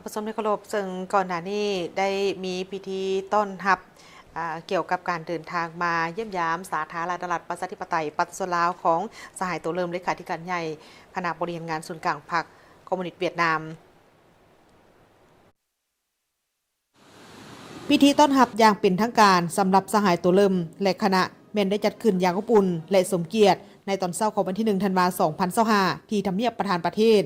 ຜູ້ຊົມທີ່ເຄົາລົບ, ເຊິ່ງກ່ອນໜ້ານີ້ໄດ້ມີພິທີຕ້ອນຮັບ ອາ ກ່ຽວກັບການເດີນທາງມາຢ້ຽມຢາມສາທາລະນະລັດ ປະຊາທິປະໄຕ ປະຊາຊົນລາວ ຂອງສະຫາຍ ໂຕເລີມ ເລຂາທິການໃຫຍ່ຄະນະບໍລິຫານງານສູນກາງພັກຄອມມູນິດຫວຽດນາມ. ພິທີຕ້ອນຮັບຢ່າງເປັນທາງການສຳລັບສະຫາຍ ໂຕເລີມ ແລະ ຄະນະ ແມ່ນໄດ້ຈັດຂຶ້ນຢ່າງອົບອຸ່ນ ແລະ ສົມກຽດ ໃນຕອນເຊົ້າຂອງວັນທີໜຶ່ງ ທັນວາ ສອງພັນຊາວຫ້າ ທີ່ທຳນຽບປະທານປະເທດ.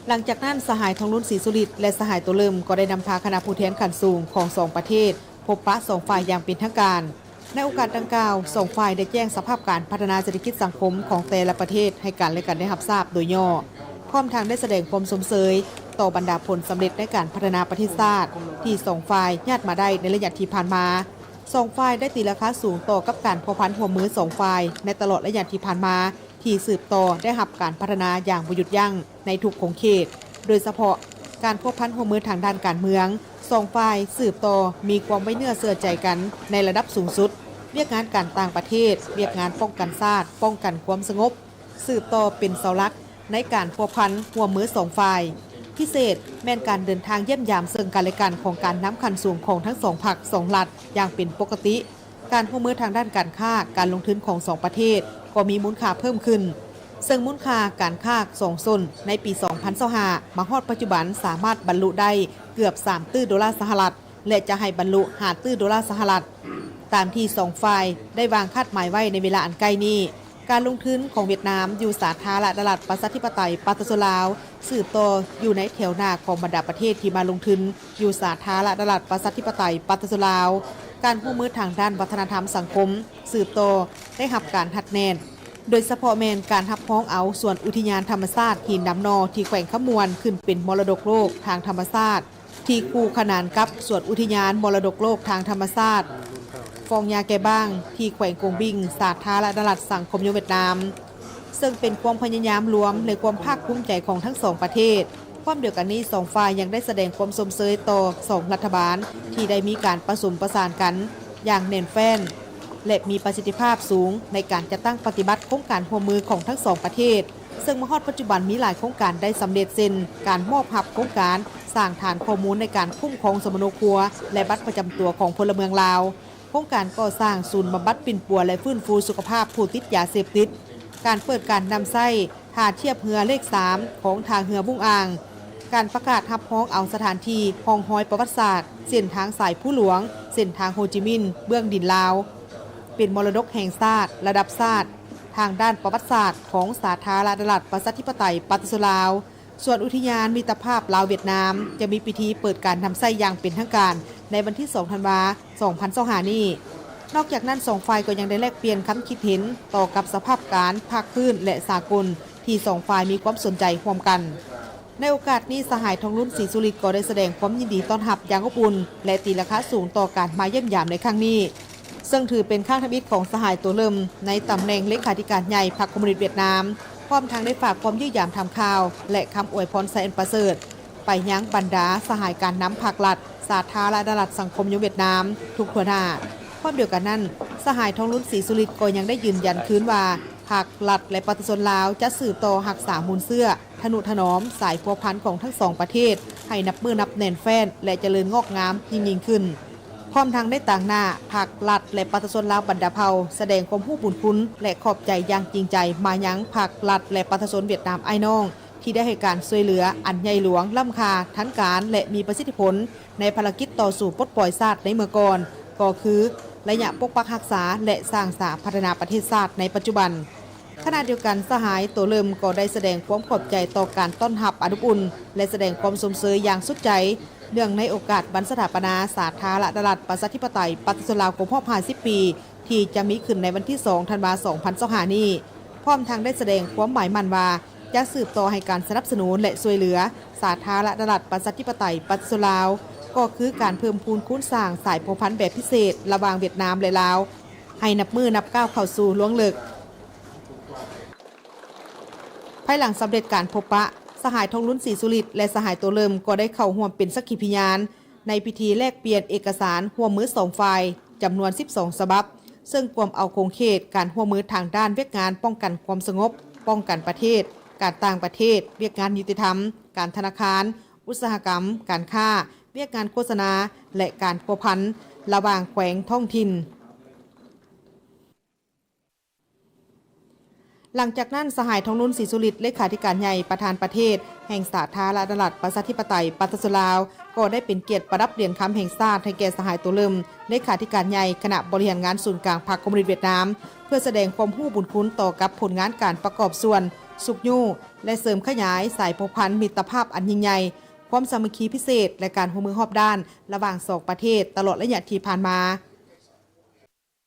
ຫຼັງຈາກນັ້ນ ສະຫາຍ ທອງລຸນ ສີສຸລິດ ແລະ ສະຫາຍ ໂຕເລີມ ກໍໄດ້ນຳພາຄະນະຜູ້ແທນຂັ້ນສູງຂອງສອງປະເທດ ພົບປະສອງຝ່າຍຢ່າງເປັນທາງການ. ໃນໂອກາດດັ່ງກ່າວ, ສອງຝ່າຍໄດ້ແຈ້ງສະພາບການພັດທະນາເສດຖະກິດສັງຄົມຂອງແຕ່ລະປະເທດໃຫ້ກັນແລະກັນໄດ້ຮັບຊາບໂດຍຫຍໍ້, ພ້ອມທັງໄດ້ສະແດງຄວາມຊົມເຊີຍຕໍ່ບັນດາຜົນສຳເລັດໃນການພັດທະນາປະເທດຊາດທີ່ສອງຝ່າຍຍາດມາໄດ້ໃນໄລຍະທີ່ຜ່ານມາ. ສອງຝ່າຍໄດ້ຕີລາຄາສູງຕໍ່ກັບການພົວພັນຮ່ວມມືສອງຝ່າຍໃນຕະຫຼອດໄລຍະທີ່ຜ່ານມາ ທີ່ສືບຕໍ່ໄດ້ຮັບການພັດທະນາຢ່າງບໍ່ຢຸດຢັ້ງໃນທຸກຂົງເຂດ, ໂດຍສະເພາະການພົວພັນຮ່ວມມືທາງດ້ານການເມືອງ. ສອງຝ່າຍສືບຕໍ່ມີຄວາມໄວ້ເນື້ອເຊື່ອໃຈກັນໃນລະດັບສູງສຸດ, ວຽກງານການຕ່າງປະເທດ, ວຽກງານປ້ອງກັນຊາດ, ປ້ອງກັນຄວາມສະຫງົບ, ສືບຕໍ່ເປັນເສົາຫຼັກໃນການພົວພັນຮ່ວມມືສອງຝ່າຍ. ພິເສດແມ່ນການເດີນທາງຢ້ຽມຢາມເຊິ່ງກັນແລະກັນຂອງການນຳຂັ້ນສູງຂອງທັງສອງພັກສອງລັດຢ່າງເປັນປົກກະຕິ. ການຮ່ວມມືທາງດ້ານການຄ້າ, ການລົງທຶນຂອງສອງປະເທດກໍມີມູນຄ່າເພີ່ມຂຶ້ນ, ເຊິ່ງມູນຄ່າການຄ້າສອງຊົນໃນປີສອງພັນຊາວຫ້າ ມາຮອດປັດຈຸບັນສາມາດບັນລຸໄດ້ເກືອບສາມຕື້ໂດລາສະຫະລັດ ແລະ ຈະໃຫ້ບັນລຸຫ້າຕື້ໂດລາສະຫະລັດ ຕາມທີ່ສອງຝ່າຍໄດ້ວາງຄາດໝາຍໄວ້ໃນເວລາອັນໃກ້ນີ້. ການລົງທຶນຂອງຫວຽດນາມຢູ່ສາທາລະນະລັດ ປະຊາທິປະໄຕ ປະຊາຊົນລາວ ສືບຕໍ່ຢູ່ໃນແຖວໜ້າຂອງບັນດາປະເທດທີ່ມາລົງທຶນຢູ່ສາທາລະນະລັດ ປະຊາທິປະໄຕ ປະຊາຊົນລາວ. ການຮ່ວມມືທາງດ້ານວັດທະນະທຳສັງຄົມສືບຕໍ່ໄດ້ຮັບການຮັດແໜ້ນ, ໂດຍສະເພາະແມ່ນການຮັບຮອງເອົາສວນອຸທິຍານທຳມະຊາດຫີນດຳໜໍ່ທີ່ແຂວງຄຳມ່ວນຂຶ້ນເປັນມໍລະດົກໂລກທາງທຳມະຊາດ ທີ່ຄູ່ຂະໜານກັບສວນອຸທິຍານມໍລະດົກໂລກທາງທຳມະຊາດຟອງຢາແກບ້າງ ທີ່ແຂວງກົງບິງ ສາທາລະນະລັດສັງຄົມນິຍົມຫວຽດນາມ, ເຊິ່ງເປັນຄວາມພະຍາຍາມລວມ ແລະ ຄວາມພາກພູມໃຈຂອງທັງສອງປະເທດ. ພ້ອມດຽວກັນນີ້, ສອງຝ່າຍຍັງໄດ້ສະແດງຄວາມຊົມເຊີຍຕໍ່ສອງລັດຖະບານທີ່ໄດ້ມີການປະສົມປະສານກັນຢ່າງແໜ້ນແຟ້ນ ແລະ ມີປະສິດທິພາບສູງໃນການຈັດຕັ້ງປະຕິບັດໂຄງການຮ່ວມມືຂອງທັງສອງປະເທດ. ເຊິ່ງມາຮອດປັດຈຸບັນມີຫຼາຍໂຄງການໄດ້ສຳເລັດ ເຊັ່ນ ການມອບຮັບໂຄງການສ້າງຖານຂໍ້ມູນໃນການຄຸ້ມຄອງສຳມະໂນຄົວ ແລະ ບັດປະຈຳຕົວຂອງພົນລະເມືອງລາວ, ໂຄງການກໍ່ສ້າງສູນບຳບັດປິ່ນປົວ ແລະ ຟື້ນຟູສຸຂະພາບຜູ້ຕິດຢາເສບຕິດ, ການເປີດການນຳໃຊ້ທ່າທຽບເຮືອເລກສາມຂອງທ່າເຮືອບຸ້ງອ່າງ, ການປະກາດຮັບຮອງເອົາສະຖານທີ່ຮ່ອງຮອຍປະຫວັດສາດ ເສັ້ນທາງສາຍພູຫຼວງ, ເສັ້ນທາງໂຮຈິມິນເບື້ອງດິນລາວ ເປັນມໍລະດົກແຫ່ງຊາດລະດັບຊາດ ທາງດ້ານປະຫວັດສາດຂອງສາທາລະນະລັດ ປະຊາທິປະໄຕ ປະຊາຊົນລາວ. ສວນອຸທິຍານມິດຕະພາບລາວຫວຽດນາມ ຈະມີພິທີເປີດການນຳໃຊ້ຢ່າງເປັນທາງການໃນວັນທີສອງ ທັນວາ ສອງພັນຊາວຫ້ານີ້. ນອກຈາກນັ້ນ, ສອງຝ່າຍກໍຍັງໄດ້ແລກປ່ຽນຄຳຄິດເຫັນຕໍ່ກັບສະພາບການພາກພື້ນ ແລະ ສາກົນ ທີ່ສອງຝ່າຍມີຄວາມສົນໃຈຮ່ວມກັນ. ໃນໂອກາດນີ້, ສະຫາຍ ທອງລຸນ ສີສຸລິດ ກໍໄດ້ສະແດງຄວາມຍິນດີຕ້ອນຮັບຢ່າງອົບອຸ່ນ ແລະ ຕີລາຄາສູງຕໍ່ການມາຢ້ຽມຢາມໃນຄັ້ງນີ້. ເຊິ່ງຖືເປັນຄັ້ງທຳອິດຂອງສະຫາຍ ໂຕເລີມ ໃນຕຳແໜ່ງເລຂາທິການໃຫຍ່ພັກຄອມມູນິດຫວຽດນາມ, ພ້ອມທັງໄດ້ຝາກຄວາມຢ້ຽມຢາມຖາມຂ່າວ ແລະ ຄຳອວຍພອນໄຊອັນປະເສີດ ໄປຍັງບັນດາສະຫາຍການນຳພັກລັດ ສາທາລະນະລັດສັງຄົມນິຍົມຫວຽດນາມທຸກທົ່ວໜ້າ. ພ້ອມດຽວກັນນັ້ນ, ສະຫາຍ ທອງລຸນ ສີສຸລິດ ກໍຍັງໄດ້ຢືນຢັນຄືນວ່າ ພັກລັດ ແລະ ປະຊາຊົນລາວ ຈະສືບຕໍ່ຮັກສາມູນເຊື້ອ ທະນຸຖະໜອມສາຍພົວພັນຂອງທັງສອງປະເທດ ໃຫ້ນັບມື້ນັບແໜ້ນແຟ້ນ ແລະ ຈະເລີນງອກງາມຍິ່ງໆຂຶ້ນ. ພ້ອມທັງໃນຕາງໜ້າ, ພັກລັດ ແລະ ປະຊາຊົນລາວບັນດາເຜົ່າ ສະແດງຄວາມຮູ້ບຸນຄຸນ ແລະ ຂອບໃຈຢ່າງຈິງໃຈມາຍັງພັກລັດ ແລະ ປະຊາຊົນຫວຽດນາມອ້າຍນ້ອງ ທີ່ໄດ້ໃຫ້ການຊ່ວຍເຫຼືອອັນໃຫຍ່ຫຼວງລ້ຳຄ່າ, ທັນການ ແລະ ມີປະສິດທິຜົນໃນພາລະກິດຕໍ່ສູ້ປົດປ່ອຍຊາດໃນເມື່ອກ່ອນ, ກໍຄືໄລຍະປົກປັກຮັກສາ ແລະ ສ້າງສາພັດທະນາປະເທດຊາດໃນປັດຈຸບັນ. ຂະນະດຽວກັນ, ສະຫາຍ ໂຕເລີມ ກໍໄດ້ສະແດງຄວາມຂອບໃຈຕໍ່ການຕ້ອນຮັບອັນອົບອຸ່ນ ແລະ ສະແດງຄວາມຊົມເຊີຍຢ່າງສຸດໃຈ ເນື່ອງໃນໂອກາດວັນສະຖາປະນາສາທາລະນະລັດ ປະຊາທິປະໄຕ ປະຊາຊົນລາວ ຄົບຮອບຫ້າສິບປີ ທີ່ຈະມີຂຶ້ນໃນວັນທີສອງ ທັນວາ ສອງພັນຊາວຫ້ານີ້, ພ້ອມທັງໄດ້ສະແດງຄວາມໝາຍໝັ້ນວ່າ ຈະສືບຕໍ່ໃຫ້ການສະໜັບສະໜູນ ແລະ ຊ່ວຍເຫຼືອສາທາລະນະລັດ ປະຊາທິປະໄຕ ປະຊາຊົນລາວ, ກໍຄືການເພີ່ມພູນຄູນສ້າງສາຍພົວພັນແບບພິເສດລະຫວ່າງຫວຽດນາມ ແລະ ລາວ ໃຫ້ນັບມື້ນັບກ້າວເຂົ້າສູ່ລວງເລິກ. ພາຍຫຼັງສຳເລັດການພົບປະ, ສະຫາຍ ທອງລຸນ ສີສຸລິດ ແລະ ສະຫາຍ ໂຕເລີມ ກໍໄດ້ເຂົ້າຮ່ວມເປັນສັກຂີພະຍານໃນພິທີແລກປ່ຽນເອກະສານຮ່ວມມືສອງຝ່າຍ ຈຳນວນສິບສອງສະບັບ, ເຊິ່ງກວມເອົາຂົງເຂດການຮ່ວມມືທາງດ້ານວຽກງານປ້ອງກັນຄວາມສະຫງົບ, ປ້ອງກັນປະເທດ, ການຕ່າງປະເທດ, ວຽກງານຍຸຕິທຳ, ການທະນາຄານ, ອຸດສາຫະກຳ, ການຄ້າ, ວຽກງານໂຄສະນາ ແລະ ການພົວພັນລະຫວ່າງແຂວງທ້ອງຖິ່ນ. ຫຼັງຈາກນັ້ນ, ສະຫາຍ ທອງລຸນ ສີສຸລິດ ເລຂາທິການໃຫຍ່ ປະທານປະເທດແຫ່ງສາທາລະນະລັດ ປະຊາທິປະໄຕ ປະຊາຊົນລາວ ກໍໄດ້ເປັນກຽດປະດັບຫຼຽນຄຳແຫ່ງຊາດໃຫ້ແກ່ສະຫາຍ ໂຕເລີມ ເລຂາທິການໃຫຍ່ ຄະນະບໍລິຫານງານສູນກາງພັກຄອມມູນິດຫວຽດນາມ ເພື່ອສະແດງຄວາມຮູ້ບຸນຄຸນຕໍ່ກັບຜົນງານການປະກອບສ່ວນ, ຊຸກຍູ້ ແລະ ເສີມຂະຫຍາຍສາຍພົວພັນມິດຕະພາບອັນຍິ່ງໃຫຍ່, ຄວາມສາມັກຄີພິເສດ ແລະ ການຮ່ວມມືຮອບດ້ານລະຫວ່າງສອງປະເທດຕະຫຼອດໄລຍະທີ່ຜ່ານມາ.